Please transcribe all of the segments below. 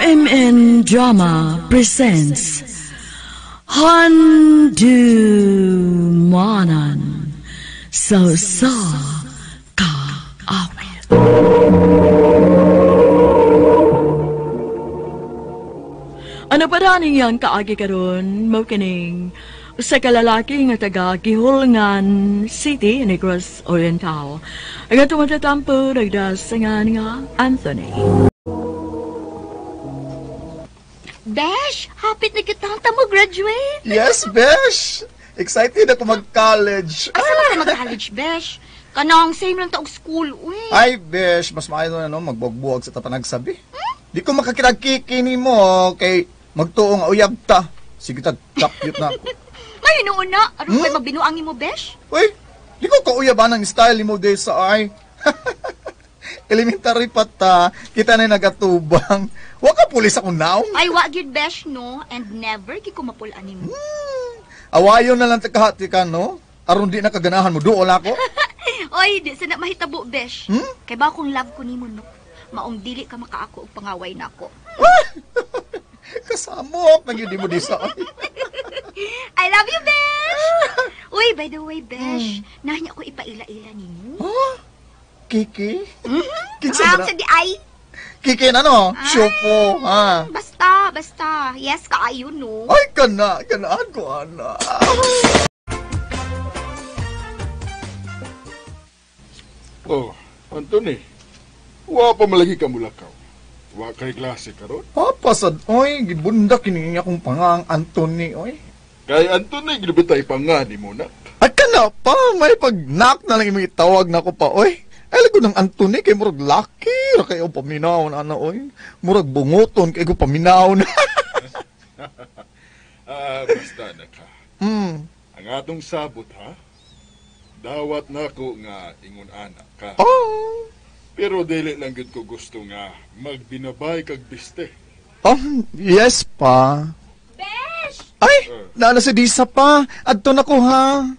RMN Drama presents Handumanan sa Usa Ka Awit. Ano pa daning yang kaagi karon mao kining usa ka lalaki nga taga Guihulngan City, Negros Oriental. Ang atong matatampo nagdasangan nga Anthony. Besh, hapit na kita mo graduate. Yes, Besh! Excited ako mag-college. Asa man ka mag-college, Besh? Kanang same lang ta og school, uy. Ay, Besh, mas maayo na no, magbuwag-buwag sa tapanagsabi. Di ko makakiragkiki ni mo kay magtuo nga uyab ta. Sige tag kapyot na ako. May noon na, aron kay magbinuang nimo, Besh? Uy, di ko kauyaban ang style mo day sa ay. Elementary pa ta, kita na nagatubang. Wa ka pulis akong naong. Ay, wa gyud, Besh, no? And never gyud ko mapul-an nimo. Awayon na lang takahati ka, no? Aron di na kaganahan mo, duol ako. Oy, di sa na mahitabo, Besh. Hmm? Kay ba akong love ko nimo, no? Maong dili ka makaako og pangaway nako. Kasamok, nagyudi mo di sa ay. I love you, Besh! Uy, by the way, Besh, nahanya ko ipaila-ila nimo. Huh? Kiki? Kinsa Ang ba sa na? di ay. Kiki na, no? Syupo, ha? Basta, basta. Yes, kaayo, no? Ay, kana, kanaan ko, ana. Oh, Anthony. Wa pa malagi ka mulakaw. Wa kay klase karon. Papasad, oy, gibunda kini akong pangang Anthony, oy. Kay Anthony gilibitay pa nga ni mo na. At kana pa, may pag-knock na lang imong itawag na ko pa, oy. Ay, lago ng Anthony, kay murag laki, ra kayo paminaw na, ana, oy. Murag bunguton, kay ko paminaw na. Ah, basta na ka. Ang atong sabot, ha? Dawat na ko nga ingon anak ka. Oh. Pero dili lang gyud ko gusto nga magbinabay kag biste. Oh, yes pa. Besh! Ay, naana si Disa pa. Adto na ko, ha?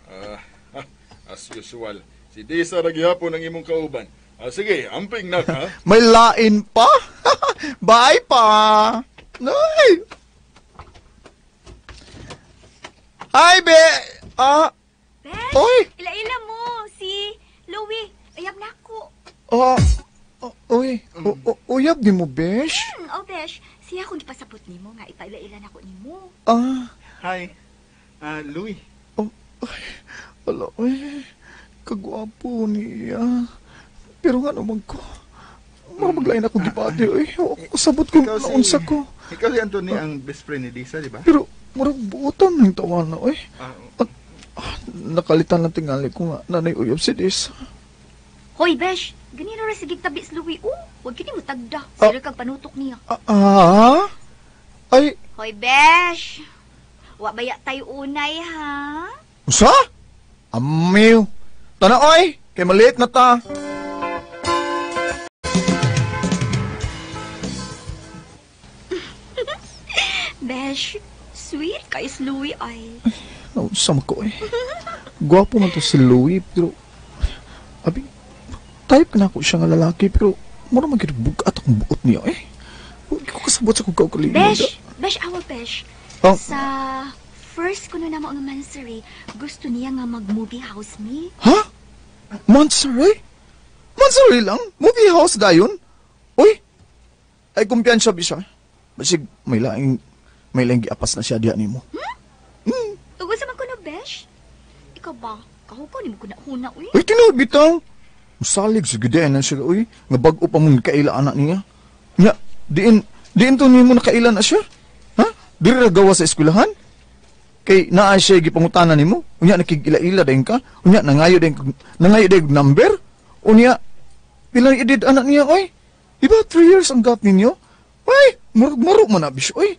As usual, si Disa ra gihapon ang imong kauban. Ah, sige, amping na ka. May lain pa? Bye pa. Nay. Hi, be. Ah, Besh! Oy! Ila-ila mo, si Louie. Ayab na ako. Ah, oy, uyab ni mo, Besh? Oh, Besh, siya akong ipasabot nimo nga ipaila-ila na ko nimo. Ah. Hi. Louie. Oh, ay, wala, oy. Kagwapo niya. Pero nga naman ko, maglain akong gibati, oy. Sabot ko, naunsa ko. Ikaw si Anthony ang best friend ni Lisa, di ba? Pero, murag buotan ng tawa na, oy. Nakalitan lang tingali ko nga, nanay uyab si Disa. Hoy, Besh, ganito ra sige tabi si Louie. Oh, wag kini mo tagda. Sira kag panutok niya. Ay. Hoy, Besh. Wa baya tayo unay, ha? Usa? Amiw. Tana, oy. Kay maliit na ta. Besh, sweet kay si Louie, ay. Naunsa man ko, eh. Gwapo man to si Louie, pero abi, type na ako siya nga lalaki, pero mura man gyud bugat akong buot niya, eh. Huwag ko kasabot sa kong kaugalingon. Besh, Besh, awa, Besh. Oh. Sa first kuno na mo ang Mansory, gusto niya nga mag-movie house mi. Ha? Mansory? Mansory lang? Movie house dayon? Uy! Ay, kumpiyansa bisa. Basig, may laing giapas na siya diya nimo. Hmm? Tugod sa man kuno, Besh? Ikaw ba? Kahukaw ni mo kuna huna, uy. Uy, tinuod bitaw. Musalig sa gudeen na siya, uy. Nga bag-o pa mong kaila anak niya. Nya, diin to nimo nakaila na siya? Ha? Diri ra gawa sa eskwelahan? Kay naa siya gipangutana nimo. Unya nakigila-ila dayon ka. Unya nangayo dayon number. Unya pila edad anak niya, oy? Diba 3 years ang gap ninyo? Ay, murag-maro man na bisyo, oy.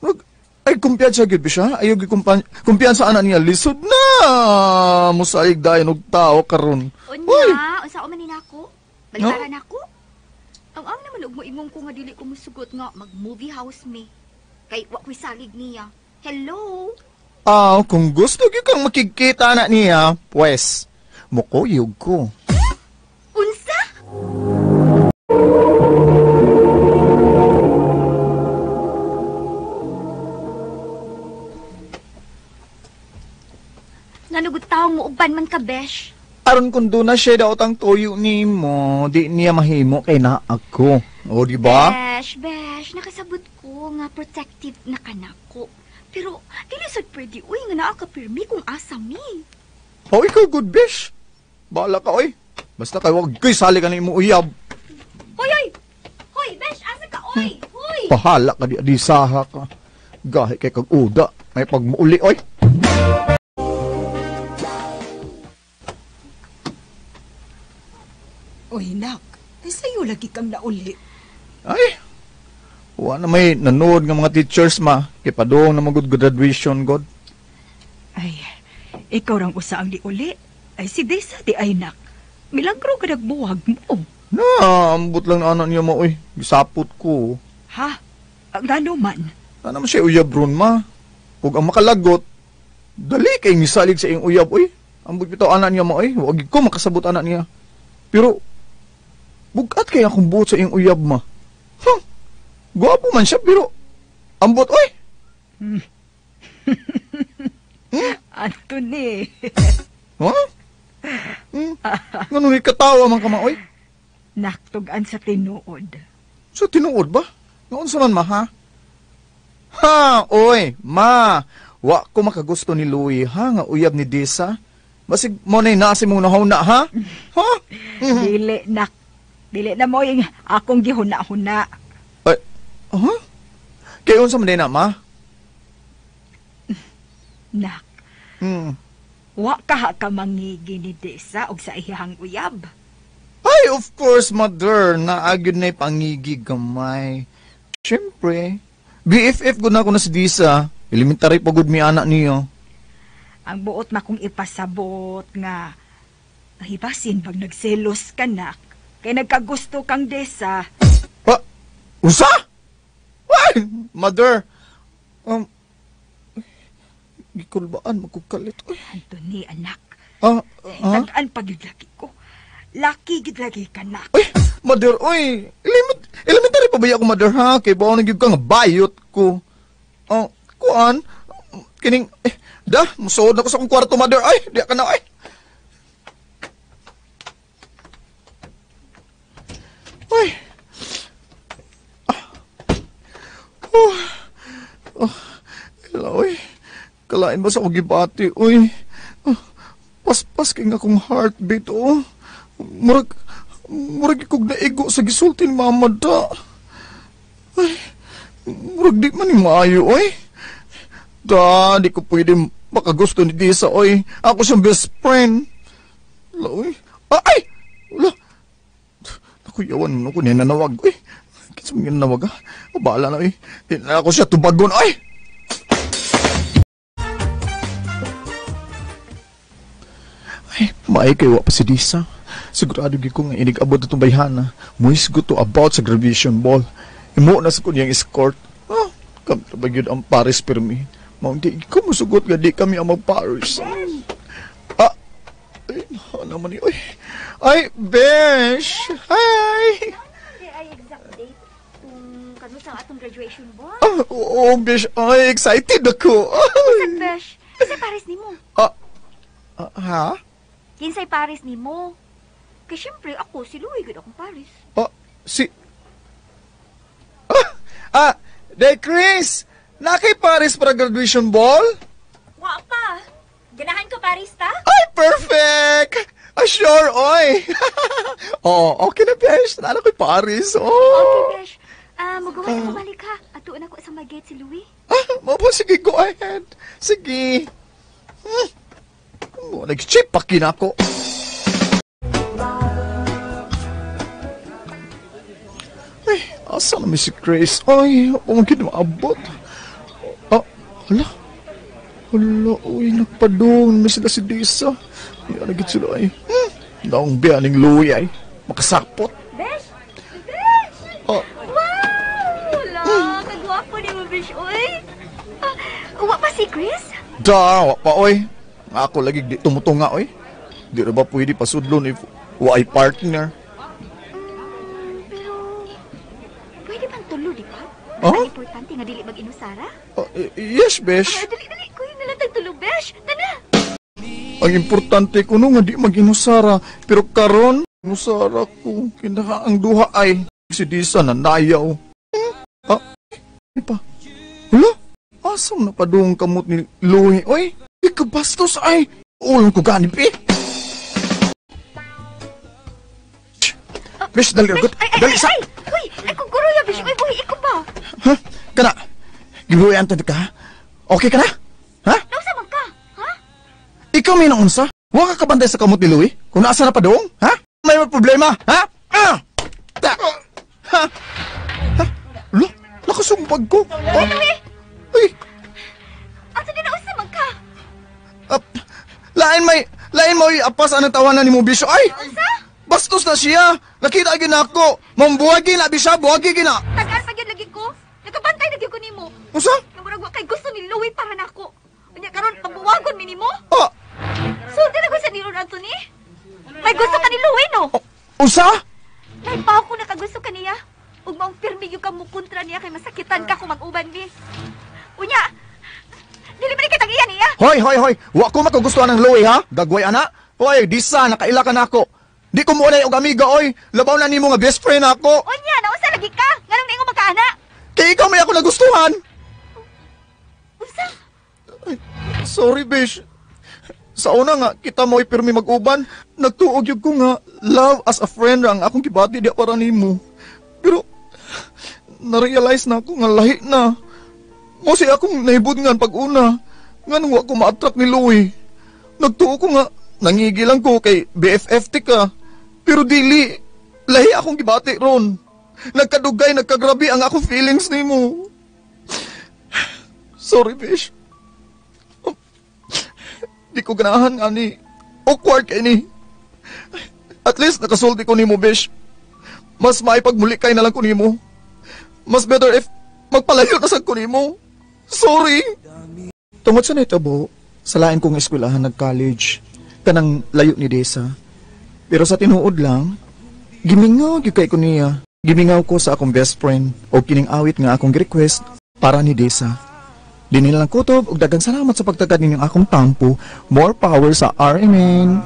Murag, ay kumpiyansa gyud bisyo, ha? Ayaw gyud kumpiyansa anak niya lisod na. Musalig dayon og tao karon. Unya, unsa man ni nako? Balibaran nako. Ang naman og moingon ko nga dili ko musugot nga mag-movie house mi. Kay wa ko'y salig niya. Hello. Ah, kung gusto gyud kang makikita na niya, pues mukuyog ko. Unsa? Nganong muuban man ka, Besh? Aron kung doon na siya daot ang toyo nimo, di niya mahimo kay na ako. O, di ba? Besh, Besh, nakasabot ko nga protective na kanako. Pero dili sad pwede uy nga naa ka pirmi kung asa mi. O, ikaw good, Besh. Bahala ka, oy. Basta kay wag ko'y sali ka na imo uyab. Hoy, hoy! Hoy, Besh, asa ka, oy? Hoy! Bahala ka di saha ka. Gahi kay kag uda. May pagmuuli, oy. Uy, nak. Ay, sa'yo lagi kang nauli. Ay, wa na may nanood nga mga teachers, ma. Kay padung na magud graduation, god. Ay, ikaw rang usa ang diuli. Ay, si Desa di ay, nak. Milagro ka nagbuwag mo. Na, ambot lang na anak niya, ma, oy. Gisapot ko. Ha? Ngano man? Ano man siya uyab ron, ma? Ug ang makalagot, dali kay misalig sa iyong uyab, oy. Ambot bitaw anak niya, ma, oy. Wag ko makasabot anak niya. Pero, bugat kay akong buot sa iyong uyab, ma. Huh? Gwapo man siya, pero ambot, oy. Anthony. Ha? Ganun katawa man ka, ma, oy. Naktugan sa tinuod. Sa tinuod ba? Noon sa man, ma, ha? Ha, oy, ma. Wa ko makagusto ni Louie, ha? Nga uyab ni Disa. Basig mo na'y nasi mong nahuna, ha? Ha? Dili, nak. Dili na mo yung akong gihuna-huna. Ay, ha? Kaya unsa man din na, ma? Nak, wa ka ha ka mangigi ni Desa og sa iyang uyab. Ay, of course, mother. Naagod na'y pangigi gamay. Siyempre, BFF gud na ako na si Disa. Elementary pa gud mi anak niyo. Ang buot na kong ipasabot nga nahibasin pag nagselos ka, nak. Kay nagkagusto kang Desa. Pa, usa? Ay, mother. Gikulbaan magkukalit. Uy. Anthony, anak. Ah, ah? Tagaan pa gyud lagi ko. Laki gyud lagi ka, nak. Uy, mother, uy. Elementary pa ba ako, mother, ha? Kay baon na gyud ka nga bayot ko. Kuan, kining, eh, da, musuod na ko sa akong kwarto, mother. Ay, di ka na, ay. Ay. Oh. Oh. Ela, uy. Kalain ba sa akong gibati, uy. Oh. Paspas kay nga akong heartbeat, oh. Murag ikog naigo sa gisulti ni mama da. Ay, murag di man ni maayo, oy. Da, di ko pwede makagusto ni Disa, oy. Ako siyang best friend. La, oy. Ah, ay! Wala. Naku, yawan mo ko ninanawag, oy. Kinsa man ginanawag, ha? O, bahala na, oy. Di na ako siya tubagon, oy. Ay, maay kay wa pa si Disa. Sigurado gyud ko nga inig-abot atong bayhana. Muhisgot to about sa graduation ball. Imo na sa kunyang escort. Ah, kami ba gyud ang Paris pirmi. Maong di ko musugot nga di kami ang mag-Paris. Ah, ay, ano naman ni, oy. Ay, besh! Hi! Ay, exact date kung kano sa atong graduation ball. Ah, oo, besh. Ay, excited ako. Usag, besh. Kinsay Paris nimo? Ah, ha? Kinsay Paris nimo? Kay syempre ako si Louie gud akong Paris. Ah, si Day Chris, nakay Paris para graduation ball? Wa pa. Ganahan ka Paris ta? Ay, perfect! Ah, sure, oy. Oh, okay na, besh. Nana ko'y Paris, oh. Okay, besh. Magawa na balik ha. Atuon ako sa mag-gate si Louie. Ah, mabo, sige, go ahead. Sige. Nag-chip pa kinako. Ay, asa na mi si Chris? Ay, pumagkid maabot. Ah, hala. Hala, uy, nagpadung. May sila si Disa. Ay, nagit sila ay. Naong biyaning Louie ay. Makasakpot. Besh! Besh! Ah. Wow! Hala, kagwapo ni mo, Besh, uy. Ah, wa pa si Chris? Da, wa pa, oy. Ako lagi di tumutunga, oy. Di na ba pwede pasudlon if wa ay partner? Pero, pwede bang tulo, di ba? Huh? Ang importante nga dili mag-inusara. Yes, Besh. Dali, dali. Kuya na lang tagtulo, Besh. Tana! Ang importante ko no nga di mag-inusara. Pero karon, inusara ko. Kinaka ang duha ay si Disa na nayaw. Ah, di pa. Hala? Asam na padung kamot ni Louie? Oy, ikabastos ay. Ulong ko gani, pi. Bish, dali, agot. Dali sa. Uy, ay kung guruya, bish. Uy, buhi, ikaw ba? Ha? Kana, gibuhian ta ka, ha? Okay ka na? Ha? Nausa man ka, ha? Ikaw may naunsa? Huwag ka kabantay sa kamot ni Louie? Kung nasa na pa doong, ha? May problema, ha? Ah! Ta! Ha? Ha? Lo, nakasumpag ko. Louie, Louie! Uy! Asa din nausa man ka? Lain mo, apas anang tawanan ni mo, bisyo. Ay! Unsa? Bastos na siya! Nakita gina ako! Mambuhagi na, bisya! Buhagi gina! Tagaan pa gyud lagi ko! Nakabantay na gyud ko nimo! Unsa? Murag wa kay gusto ni Louie para nako. Unya karon pagbuwagon mi nimo? Ah! Sulti na ko sa ni Anthony. May gusto ka ni Louie no? Unsa? Naipaw ko nakagusto ka niya. Ug maong pirmi gyud ka mo kontra niya kay masakitan ka kung mag-uban mi. Unya, dili man kitang iya niya. Hoy, hoy, hoy! Wa ko makagustuhan ng Louie ha? Gagway ana? Hoy, disa nakaila ka nako. Di ko mo og amiga oy. Labaw na nimo nga best friend ako. Unya, naunsa lagi ka? Nganong ningo magkaana? Kay ikaw may ako nagustuhan. Unsa? Ay, sorry, bish. Sa una nga, kita mo'y pirmi mag-uban. Nagtuog yun ko nga, love as a friend ang akong gibati di para nimo. Pero, na-realize na ako nga lahi na. Mo si akong nahibudngan pag-una. Nga nung wa ko ma-attract ni Louie. Nagtuo ko nga, nangigilang ko kay BFF ti ka. Pero dili, lahi akong gibati ron. Nagkadugay, nagkagrabi ang akong feelings nimo. Sorry, bish. Di ko ganahan, ani. Awkward kay ni. At least nakasulti ko nimo, bish. Mas maipagmuli kay na lang ko nimo. Mas better if magpalayo na sad ko nimo. Sorry. Tungod sa nitabo, sa lain kong eskwelahan nag-college, kanang layo ni Desa. Pero sa tinuod lang, gimingaw gyud kay ko niya. Gimingaw ko sa akong best friend o kining awit nga akong request para ni Desa. Dinhi lang kutob ug daghang salamat sa pagtagad ninyong akong tampo. More power sa RMN.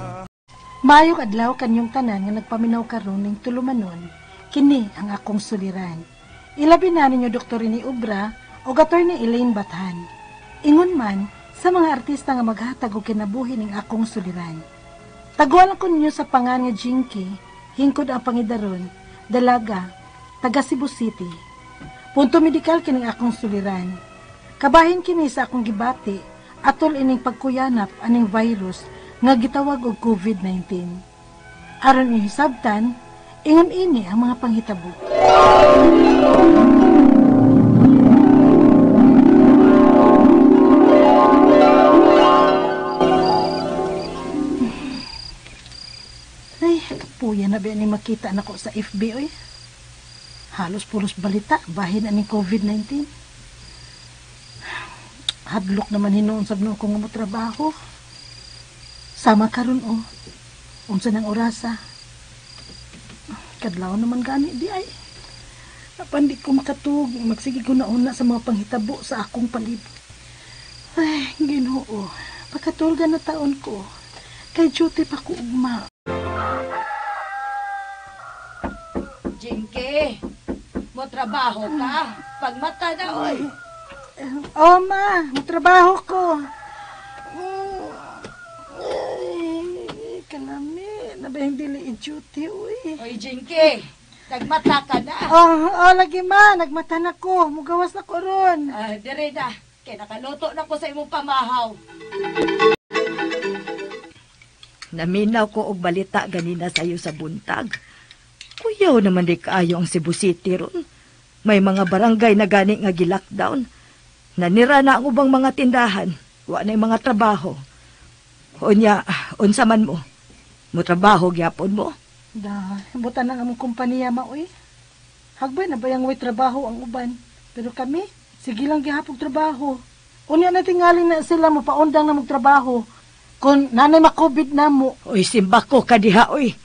Maayong adlaw kanyong tanan nga nagpaminaw karon ning tulumanon. Kini ang akong suliran. Ilabi na ninyo Dr. Rene Obra o Attorney Elaine Bathan. Ingon man sa mga artista nga maghatag og kinabuhi ning akong suliran. Taguan ko ninyo sa pangan nga Jinky, hingkod ang pangidaron, dalaga, taga Cebu City. Punto medikal kining akong suliran. Kabahin kini sa akong gibati atol ining pagkuyanap aning virus nga gitawag og COVID-19. Aron ihisabtan, ingon ini ang mga panghitabo. Ay, kapuya na ba ni makita nako sa FB oy. Halos pulos balita bahin aning COVID-19. Hadlok naman hinuon sab noon ko nga motrabaho. Sama karon o. Unsa nang orasa? Kadlaw naman gani di ay. Apan di ko makatug, magsige ko na una sa mga panghitabo sa akong palibot. Ay, Ginoo, pakatulga na taon ko. Kay duty pa ko ugma. Jinky, mo trabaho ka. Pagmata na oy. Oh, ma, motrabaho ko. Ay, kalami, nabahing dili i-duty, uy. Oy, Jinky, nagmata ka na. Oh, lagi ma, nagmata na ko. Mugawas na ko ron. Dire na, kay nakaluto na ko sa imong pamahaw. Naminaw ko og balita ganina sayo sa buntag. Kuyaw naman di kaayo ang Cebu City ron. May mga barangay na gani nga gi-lockdown. Nanira na ang ubang mga tindahan. Wa na mga trabaho. Unya, unsa man mo? Mo trabaho gyapon mo? Da, buta na among kompanya maoy. Hagbay na bayang way trabaho ang uban. Pero kami, sige lang gihapog trabaho. Unya na tingali na sila mo paundang na magtrabaho. Kung nanay ma-COVID na mo. Oy, simba ko kadiha, oy.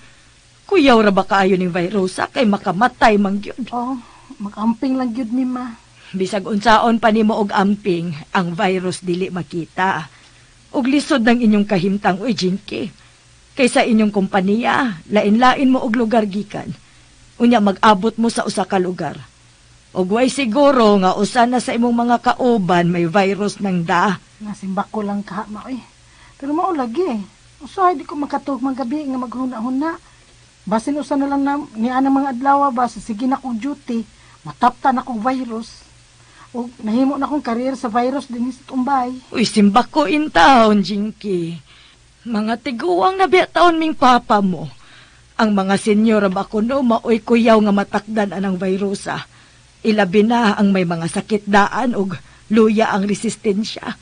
Kuyaw ra ba kaayo ning virusa kay makamatay man gyud. Oh, mag-amping lang gyud mi ma. Bisag unsaon pa nimo og amping, ang virus dili makita. Ug lisod ng inyong kahimtang, uy, Jinky. Kaysa inyong kompanya, lain-lain mo og lugar gikan. Unya mag-abot mo sa usa ka lugar. Ug way siguro nga usa na sa imong mga kauban may virus ng da. Nasimbak ko lang ka, ma, eh. Pero mao lagi eh. Usahay di ko makatug magabi nga maghuna-huna. Basin usa na lang na, ni anang mga adlaw ba, sige na kong duty, matapta na kong virus. O nahimo na kong career sa virus din sa Tumbay. Uy, simbak ko in taon, Jinky. Mga tiguang na biya taon ming papa mo. Ang mga senyor ba kuno maoy kuyaw nga matakdan anang virusa. Ilabi na ang may mga sakit daan og luya ang resistensya.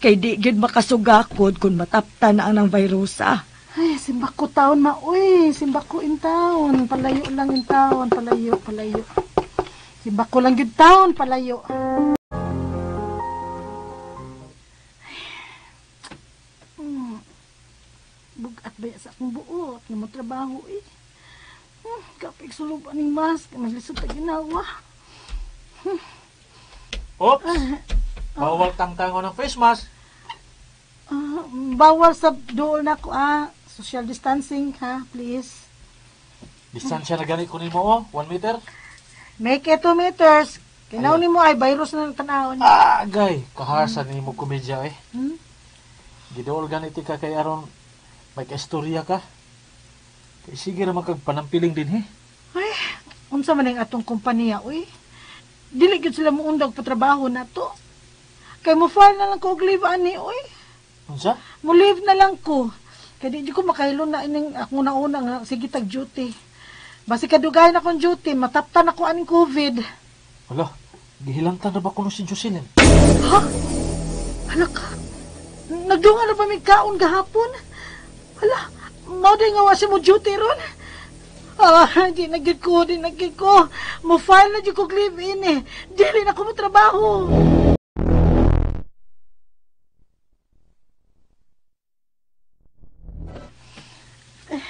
Kay di gyud makasugakod kung mataptan na ang virusa. Ay, simbak ko taon ma. Uy, simbak ko in taon. Palayo lang in taon. Palayo, palayo. Simbak ko lang gyud taon, palayo. Bugat ba sa akong buot? Nga mo trabaho eh. Kapig sulob aning mask. Mas lisod ta ginawa. Oops! Bawal tangtangon ng face mask. Bawal sa dool na ko ah. Social distancing ha, please. Distansya na gani ko nimo oh, 1 meter. Make it 2 meters. Kinaw nimo ay virus na ng tanawon. Ah, gay, kaharsa nimo komedya eh. Gidool ganiti ka kay aron may kaistorya ka. Kay sige ra man kag panampiling din he. Ay, unsa man ang atong kompanya uy. Dili gyud sila muundag patrabaho na to. Kay mo file na lang ko og leave ani uy. Unsa? Mo leave na lang ko. Kay di ko makahilo na ining akong nauna nga sige tag duty. Basi kadugayan akong duty, mataptan ako aning COVID. Hala, gihilantan na ba kuno si Jocelyn? Ha? Hala ka. Nagdungan na ba may kaon gahapon? Hala, mao day nga wa siya mo duty ron. Ah, di na gyud ko, di na gyud ko. Mo file na gyud ko leave in eh. Dili na ko mo trabaho. Eh,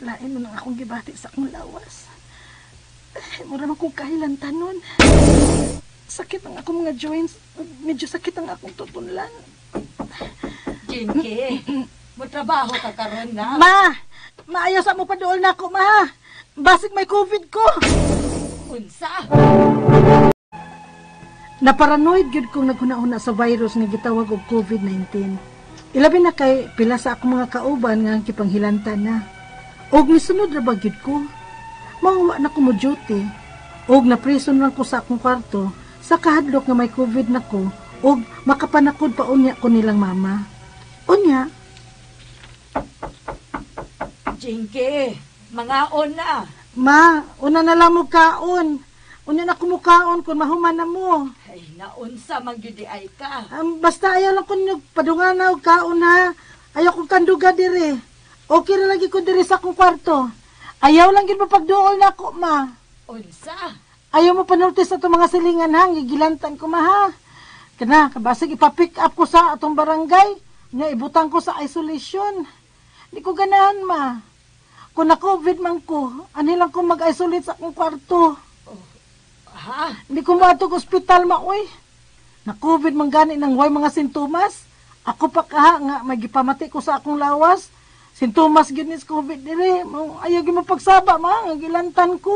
lain mo nang akong gibati sa akong lawas. Eh, mura man kong kahilantan nun. Sakit ang akong mga joints. Medyo sakit ang akong tutunlan. Jinky, mo trabaho ka karon na. Ma! Maayaw sa mo paduol na ako, ma! Basig may COVID ko! Unsa? Naparanoid gyud kong naghuna-huna sa virus nga gitawag og COVID-19. Ilabi na kay pila sa akong mga kauban nga gipanghilantan na. Og misunod ra ba gyud ko? Mao wa na ko mo duty. Og naprison lang ko sa akong kwarto sa kahadlok nga may COVID na ko og makapanakod pa unya ko nilang mama. Unya, Jinky, mangaon na. Ma, una na lang mo kaon. Unya na kumukaon kung mahuman na mo. Ay, naunsa man gyud di ay ka. Basta ayaw lang kun padungan na og kaon ha. Ayaw kong kanduga dire. Okay ra lagi ko dire sa akong kwarto. Ayaw lang gyud mapagduol na ako, ma. Unsa? Ayaw mo panulti sa itong mga silingan ha. Gigilantan ko, ma, ha. Kana, kabasig ipa-pick up ko sa atong barangay. Nya ibutang ko sa isolation. Di ko ganahan, ma. Kung na-COVID man ko, ani lang ko mag-isolate sa akong kwarto. Oh, ha? Hindi ko maatog ospital, ma, uy. Na-COVID man gani nang way mga sintomas. Ako pa kaha nga, magipamati ko sa akong lawas. Sintomas gyud ni sa COVID dire. Ayaw gyud mapagsaba, ma, nga gilantan ko.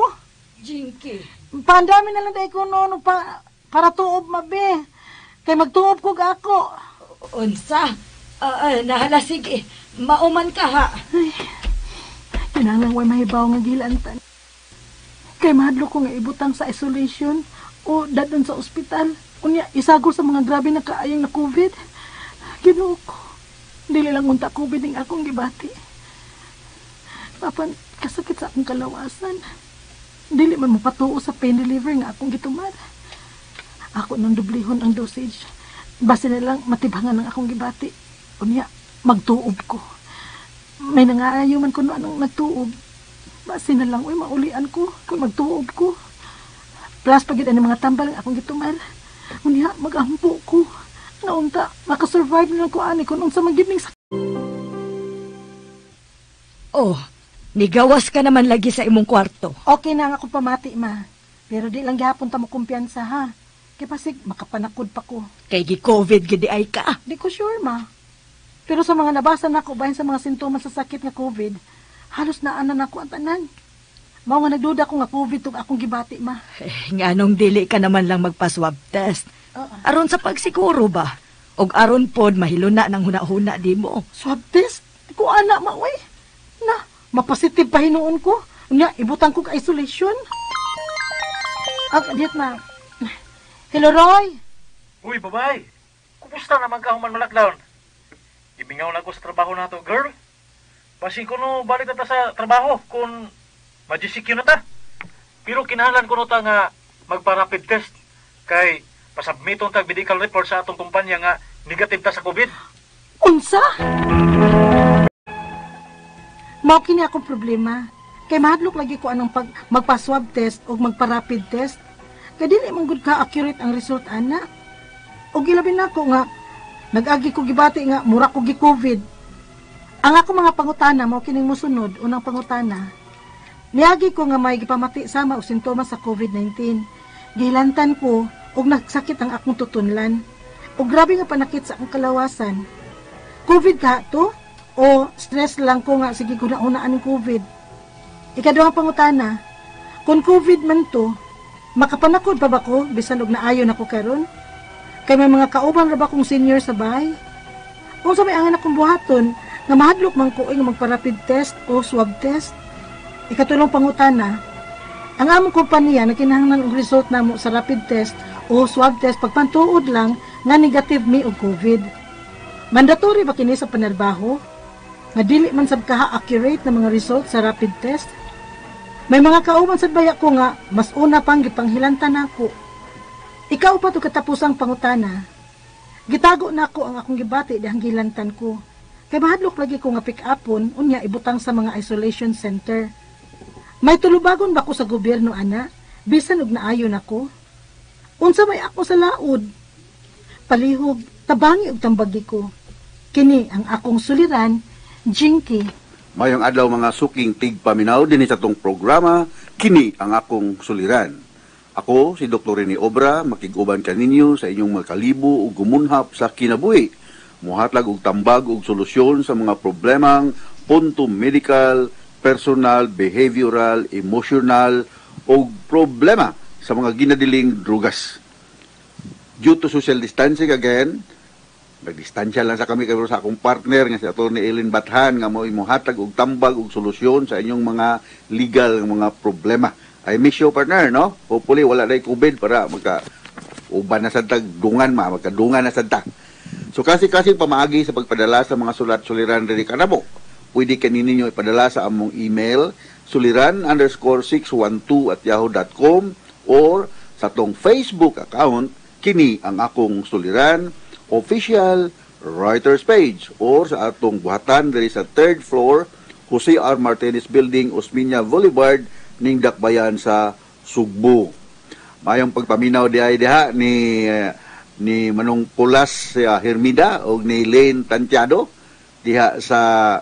Jinky. Pandami na lang dahil ko noon pa, para tuob, mabe. Kay magtuob ko ako. Unsa? Nahala, sige. Mauman ka, ha? Ay, kinahanglan way mahibaw nga gilantan. Kay mahadlok ko nga ibutang sa isolation o dadon sa ospital. Unya, isagol sa mga grabe na kaayong na COVID. Ginoo ko. Dili lang unta COVID ning akong gibati. Papan, kasakit sa akong kalawasan. Dili man mapatuo sa pain reliever nga akong gitumad. Ako nang dublihon ang dosage. Basta na lang matibhangan ang akong gibati. Unya, magtuob ko. May nangaayo man kuno anong nagtuob. Basta na lang, uy, maulian ko kung magtuob ko. Plus, pag yun, mga tambal ang akong gitumar. Unya, magampo ko. Naunta, makasurvive na lang ko ani kung unsa man gyud ning sakit. Oh, nigawas ka naman lagi sa imong kwarto. Okay na nga akong pamati, ma. Pero di lang gihapon ta mo kumpiyansa, ha? Kay pasig, makapanakod pa ko. Kay gi-COVID gid ay ka. Di ko sure, ma. Pero sa mga nabasa nako bahin sa mga sintomas sa sakit nga COVID, halos naa na nako ang tanan. Mao nga nagduda ko nga COVID tong akong gibati, ma. Eh, nganong dili ka naman lang magpa-swab test. Aron sa pagsiguro ba? Og aron pod mahiluna ng huna-huna di mo. Swab test? Di ko ana, ma, uy. Na, mapositive pa hinuon ko. Nya, ibutang ko ka isolation. Ah, diet na. Hello, Roy. Uy, babay! Kumusta naman ka human lockdown? Gimingaw na ko sa trabaho nato, girl. Basin ko no, balik na ta sa trabaho kung ma-GCQ na ta. Pero kinahanglan ko no ta nga magpa-rapid test kay pasubmiton tag medical report sa atong kumpanya nga negative ta sa COVID. Unsa? Mao kini akong problema. Kay mahadlok lagi ko anong pag magpa-swab test o magpa-rapid test. Kay dili man gud ka accurate ang result ana. Og ilabi nako nga nag-agi ko gibati nga mura ko gi-COVID. Ang ako mga pangutana mao kining mosunod, unang pangutana. Niagi ko nga may gipamati sama og sintomas sa COVID-19. Gihilantan ko og nagsakit ang akong tutunlan. Og grabe nga panakit sa akong kalawasan. COVID ka to? O stress lang ko nga sige guna-unaan ng COVID? Ikaduhang pangutana, kung COVID man to, makapanakod pa ba ko bisan og naayon ako karon? Kay may mga kauban ra ba kong senior sa bahay? Unsa may angan akong buhaton nga mahadlok man ko nga magpa-rapid test o swab test? Ikatulong pangutana, ang among kompanya nagkinahanglan og result namo sa rapid test o swab test pagpantuod lang nga negative mi og COVID. Mandatory ba kini sa panarbaho? Nga dili man sab kaha accurate na mga result sa rapid test? May mga kauban sad baya ko nga mas una pang gipanghilantan nako. Ikaw pa to katapusang pangutana. Gitago nako ang akong gibati dihang gilantan ko. Kay mahadlok lagi ko nga pick upon unya ibutang sa mga isolation center. May tulubagon ba ko sa gobyerno ana? Bisan og naayon ako? Unsa may ako sa laod? Palihog, tabangi og tambagi ko. Kini ang akong suliran, Jinky. Mayong adlaw mga suking tigpaminaw dinhi sa atong programa, kini ang akong suliran. Ako si Dr. Rene Obra, makig-uban kaninyo sa inyong makalibo ug gumunhap sa kinabuhi. Muhatlag og tambag og solusyon sa mga problemang punto medical, personal, behavioral, emotional ug problema sa mga ginadiling drugas. Due to social distancing again, nagdistansya lang sa kami karon sa akong partner nga si Atty. Ellen Bathan nga mo'y mohatag og tambag og solusyon sa inyong mga legal nga mga problema. I miss you, partner, no? Hopefully wala na COVID para magka uban na sad tag dungan ma, magkadungan na sad ta. So kasi pamaagi sa pagpadala sa mga sulat suliran diri kanamo. Pwede kani ninyo ipadala sa among email suliran_612@yahoo.com or sa tong Facebook account kini ang akong suliran official writers page or sa atong buhatan diri sa third floor Jose R. Martinez Building, Osmeña Boulevard, ning Dakbayan sa Sugbo. Mayong pagpaminaw di ay diha ni Manong Pulas Hermida og ni Lane Tantiado diha sa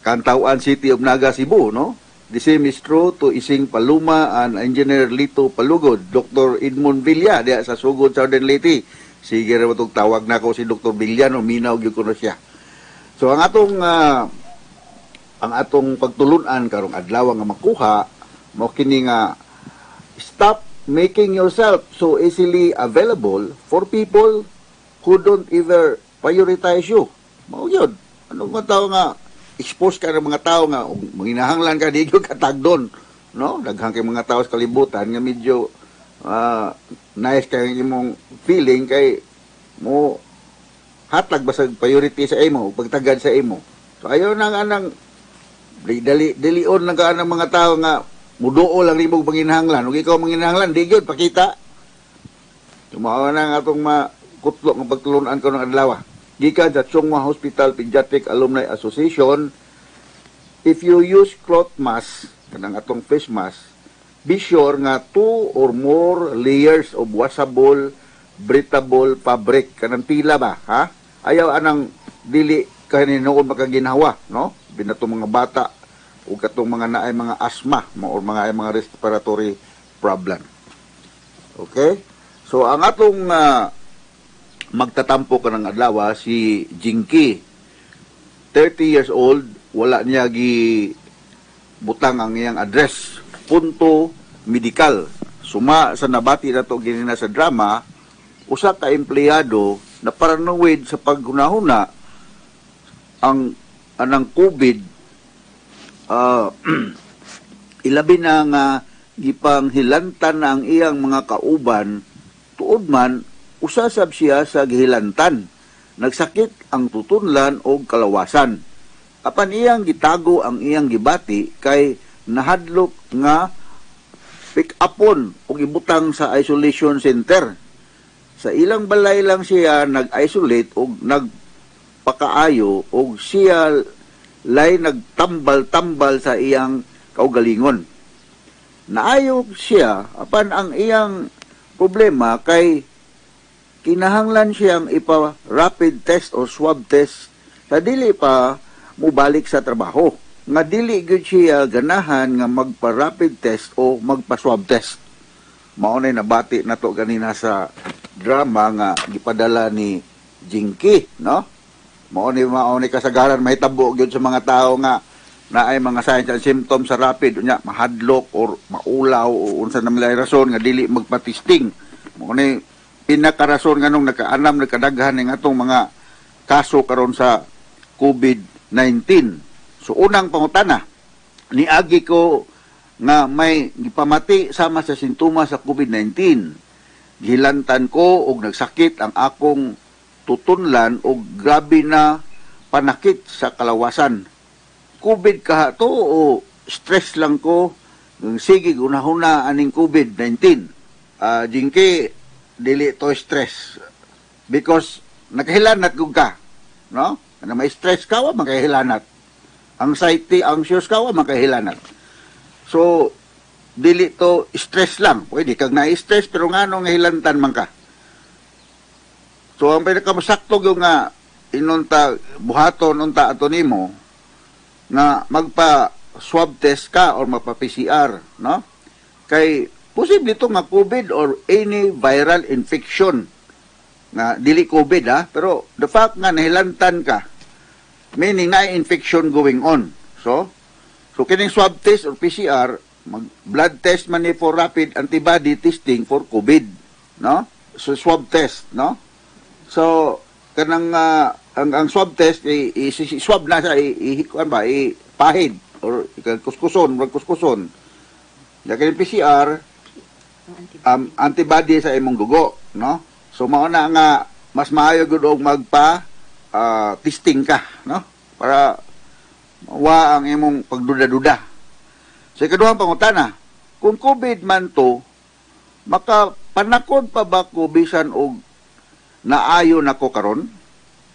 Cantawan City of Naga, Cebu, no? The same is true to Ising Paluma and Engineer Lito Palugod, Dr. Edmond Villa diha sa Sugod, Southern Leyte. Sige ra tong tawag nako si Dr. Villa, no, minaw gyud ko na siya. So ang atong pagtulunan karong adlaw nga makuha mao kini nga stop making yourself so easily available for people who don't ever prioritize you. Mao yun. Ano mga tao nga expose ka ng mga tao nga ug manginahanglan ka di ka tagdon, no? Daghan kay mga tao sa kalibutan nga medyo nice kay imong feeling kay mo hatag ba sa priority sa imo, pagtagad sa imo. So ayaw na nga nang dali dalion lang ka ng mga tao nga muduo lang nimo panginahanglan. Ug ikaw manginahanglan, di gyud pakita. Mao na nga atong makutlo nga pagtulunan ko ng adlaw. Gikan sa Chong Hua Hospital Pediatric Alumni Association, if you use cloth mask, kanang atong face mask, be sure nga two or more layers of washable, breathable fabric. Kanang tila ba, ha? Ayaw anang dili kaninoon makaginhawa, no? Binatong mga bata o katong mga naay mga asthma or mga ay mga respiratory problem. Okay? So ang atong magtatampo ka ng adlaw si Jinky. 30 years old, wala niya gi butang ang iyang address. Punto medical. Suma sa nabati nato ganina sa drama, usa ka empleyado na paranoid sa paghunahuna ang anang COVID, ilabi na nga gipanghilantan na ang iyang mga kauban, tuod man usa sab siya sa gihilantan. Nagsakit ang tutunlan og kalawasan. Apan iyang gitago ang iyang gibati kay nahadlok nga pick upon og ibutang sa isolation center. Sa ilang balay lang siya nag-isolate og nagpakaayo og siya lay nagtambal-tambal sa iyang kaugalingon. Naayo siya, apan ang iyang problema kay kinahanglan siyang ipa-rapid test o swab test sa dili pa mubalik sa trabaho. Nga dili gyud siya ganahan nga magpa-rapid test o magpa-swab test. Mao nay nabati nato ganina sa drama nga gipadala ni Jinky, no? Mao ni kasagaran mahitabo gyud sa mga tao nga naay mga signs and symptoms sa rapid, unya mahadlok or maulaw o unsa na may rason nga dili magpa-testing. Mao ni pinakarason nganong nakaanam, nagkadaghan ning atong mga kaso karon sa COVID-19. So unang pangutana, niagi ko nga may gipamati sama sa sintomas sa COVID-19. Gihilantan ko og nagsakit ang akong tutunlan og grabe na panakit sa kalawasan. COVID kaha to o stress lang ko? Sige, gunahuna aning COVID-19. Jinky, dili to stress because nakahilanat gud ka, no? Kana may stress ka, wa makahilanat. Anxiety, anxious ka, wa makahilanat. So dili to stress lang. Pwede kag na-stress, pero ngano nga hilantan man ka? So ang pinakamasakto gyud nga inunta buhaton unta ato nimo nga magpa swab test ka or magpa PCR, no? Kay posible to nga COVID or any viral infection nga dili COVID ha, pero the fact nga nahilantan ka, meaning na infection going on. So kining swab test or PCR, mag blood test man ni for rapid antibody testing for COVID, no? So swab test, no? So kanang ang swab test i swab na sa i, kuan ba, i pahid or kuskuson, murag kuskuson. Ya, kining PCR, antibody sa imong dugo, no? So mao na nga mas maayo gud og magpa testing ka, no? Para wa ang imong pagduda-duda. Sa ikaduhang pangutana, kung COVID man to, makapanakod pa ba ko bisan og naayo nako karon?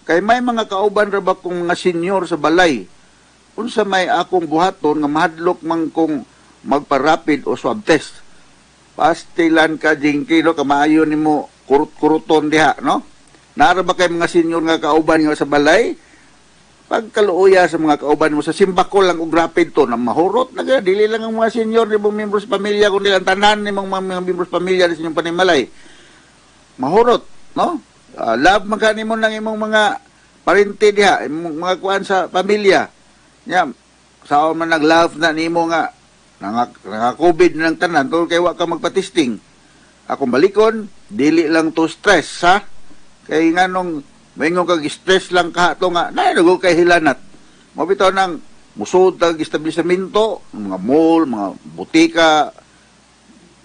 Kay may mga kauban ra ba kong mga senior sa balay. Unsa may akong buhaton nga mahadlok man kong magpa-rapid o swab test? Pastilan ka, Jinky, no? Kamaayo nimo kurut-kuruton diha, no? Naara ba kay mga senior nga kauban nga sa balay? Pagkaluoya sa mga kauban mo sa simbako lang og rapid to na mahurot na gaya. Dili lang ang mga senior ni mong membro sa pamilya, kundi ang tanan ni mong mga membro sa pamilya sa inyong panimalay. Mahurot, no? Love man ka nimo ng imong mga parente diha, imong mga kuan sa pamilya. Nya, sao man nag-love na nimo nga nanga COVID na ng tanan tungod kay wa ka magpa-testing. Akong balikon, dili lang to stress ha. Kay nganong maingon kag stress lang ka to nga naay kay hilanat. Mao bitaw nang musod tag establishmento, mga mall, mga butika,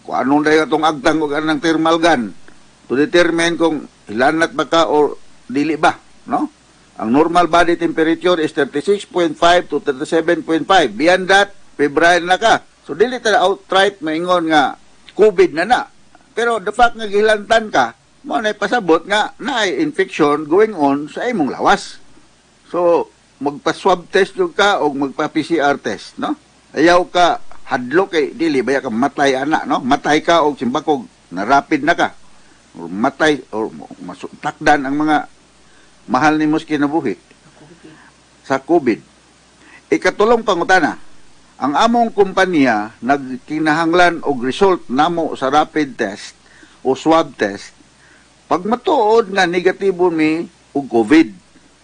kung anong dayon atong agtang og anang thermal gun to determine kung hilanat ba ka or dili ba, no? Ang normal body temperature is 36.5 to 37.5. Beyond that, febrile na ka. So dili ta outright maingon nga COVID na na. Pero the fact nga gihilantan ka, mo na pasabot nga naay infection going on sa imong lawas. So magpa-swab test jud ka o magpa-PCR test, no? Ayaw ka hadlok kay dili baya ka matay ana, no? Matay ka og simbakog na rapid na ka. Or matay or takdan ang mga mahal nimo sa kinabuhi sa COVID. Ikatulong pangutana, ang among kumpanya nagkinahanglan og result namo sa rapid test o swab test. Pag matuod nga negatibo mi og COVID,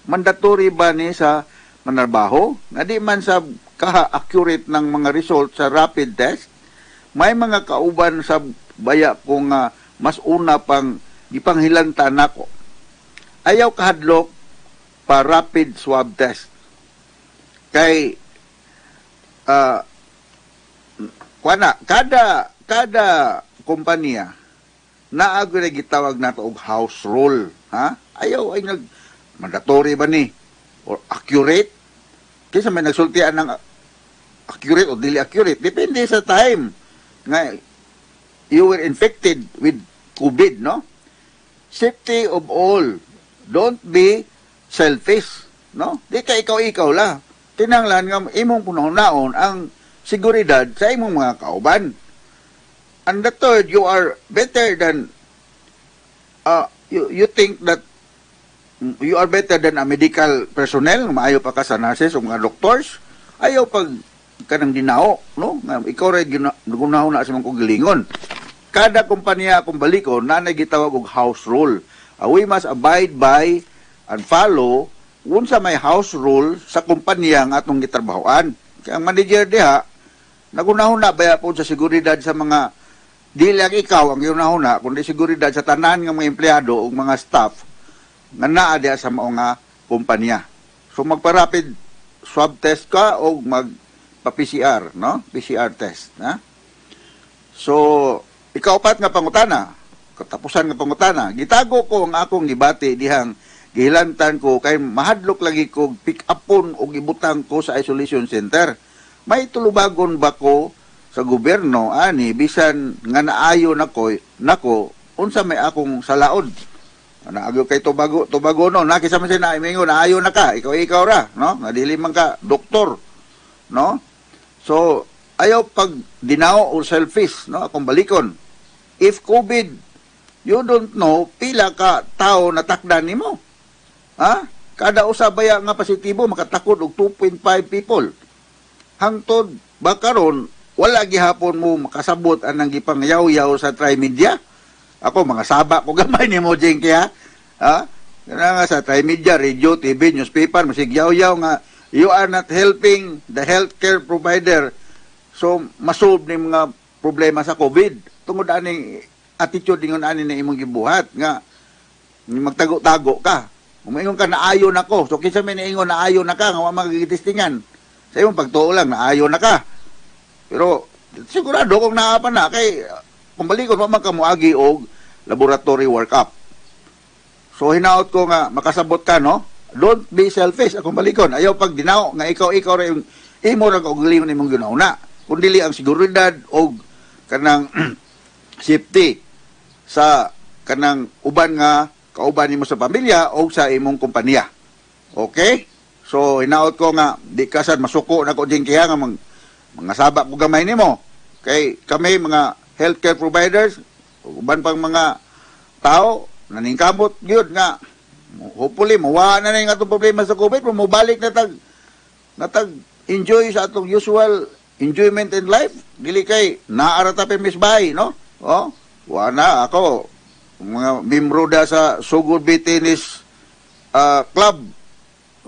mandatory ba ni sa manarbaho nga di man sa kaha-accurate ng mga result sa rapid test. May mga kauban sa baya ko nga mas una pang gipanghilanta nako. Ayaw kahadlok pa rapid swab test. Kay kuana kada kada kompanya naa gyud gitawag nato og house rule, ha? Ayaw ay nag mandatory ba ni or accurate? Kaysa may nagsultian ng accurate o dili accurate, depende sa time nga you were infected with COVID, no? Safety of all. Don't be selfish, no? Di ka ikaw-ikaw la. Tinanglan nga imong punaon ang seguridad sa imong mga kauban. And the third, you are better than you think that you are better than a medical personnel, maayo pa ka sa nurses o mga doctors. Ayaw pag kanang dinao, no? Nga ikaw ra gunahon na sa imong kaugalingon. Kada kompanya akong balikon, naa nay gitawag og house rule. We must abide by and follow unsa may house rule sa kompanya nga atong gitrabahoan. Kaya ang manager diha, nagunahon na baya po sa seguridad sa mga, di lang ikaw ang ginahuna, kundi seguridad sa tanan nga mga empleyado o mga staff nga naa diha sa mao nga kumpanya. So magpa-rapid swab test ka o magpa-PCR, no? PCR test, na? So, ikaupat nga pangutana, katapusan nga pangutana, gitago ko ang akong gibati dihang gihilantan ko kay mahadlok lagi ko pick upon og ibutang ko sa isolation center. May tulubagon ba ko sa gobyerno ani bisan nga naayo nako nako unsa may akong salaod? Naagyo kay Tobago, Tobago no, nakisa man siya na imingo naayo na ka, ikaw ikaw ra, no? Nga dili man ka doktor, no? So, ayaw pag dinao or selfish, no? Akong balikon. If COVID, you don't know pila ka tao natakdan nimo. Ha? Kada usa baya nga positibo makatakod og 2.5 people. Hangtod ba karon wala gihapon mo makasabot anang gipangyaw-yaw sa Trimedia? Ako mga saba ko gamay nimo, Jinky, ha. Ha? Kana nga sa Trimedia, radio, TV, newspaper, masig yaw-yaw nga you are not helping the healthcare provider so masolve ni mga problema sa COVID. Tungod aning attitude ingon ani na imong gibuhat nga magtago-tago ka. Umingon ka naayo nako. So kinsa may niingon naayo na ka nga wa magitestingan. Sa imong pagtuo lang naayo na ka. Pero sigurado kung naa pa na kay kung balikon wa man ka moagi og laboratory workup. So hinaot ko nga makasabot ka, no? Don't be selfish akong balikon. Ayaw pag dinaw nga ikaw ikaw ra yung imo ra kaugalingon imong ginauna. Kun dili ang seguridad og kanang safety sa kanang uban nga kauban nimo sa pamilya o sa imong kompanya. Okay? So hinaot ko nga di ka sad masuko nako din kaya nga mga saba ko gamay nimo. Kay kami mga healthcare providers, uban pang mga tao naningkamot gyud nga hopefully mawa na na yung atong problema sa COVID, pero mobalik na tag enjoy sa atong usual enjoyment in life. Dili kay naara ta mis bahay, no? Oh, wa na ako mga membro da sa Sugod Bay Tennis Club.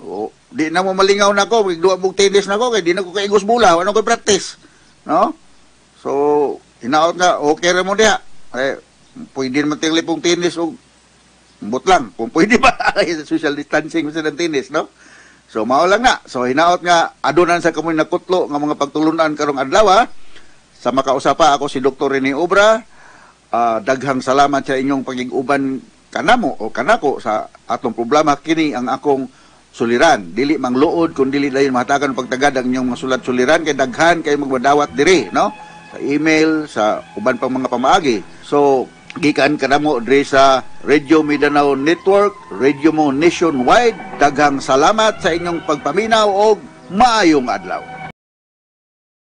Oh, di na mo malingaw na ako, duwa mong tennis na ako kay di na ko kaigos bola, wala ko practice, no? So hinaot nga okay ra mo diha. Eh, pwede naman tingali pong tennis og mbot lang kung pwede ba social distancing sa tennis, no? So mao lang na. So hinaot nga adunan sa kamoy nakutlo nga mga pagtulunan karong adlaw. Sa makausapa ako si Dr. Rene Obra. Daghang salamat sa inyong pagig-uban kanamo o kanako sa atong problema. Kini ang akong suliran. Dili mangluod kun dili dayon mahatagan pagtagad ang inyong mga sulat suliran kay daghan kay magmadawat diri, no? Sa email, sa uban pang mga pamaagi. So gikan kanamo diri sa Radio Mindanao Network, Radio Mo Nationwide. Daghang salamat sa inyong pagpaminaw og maayong adlaw.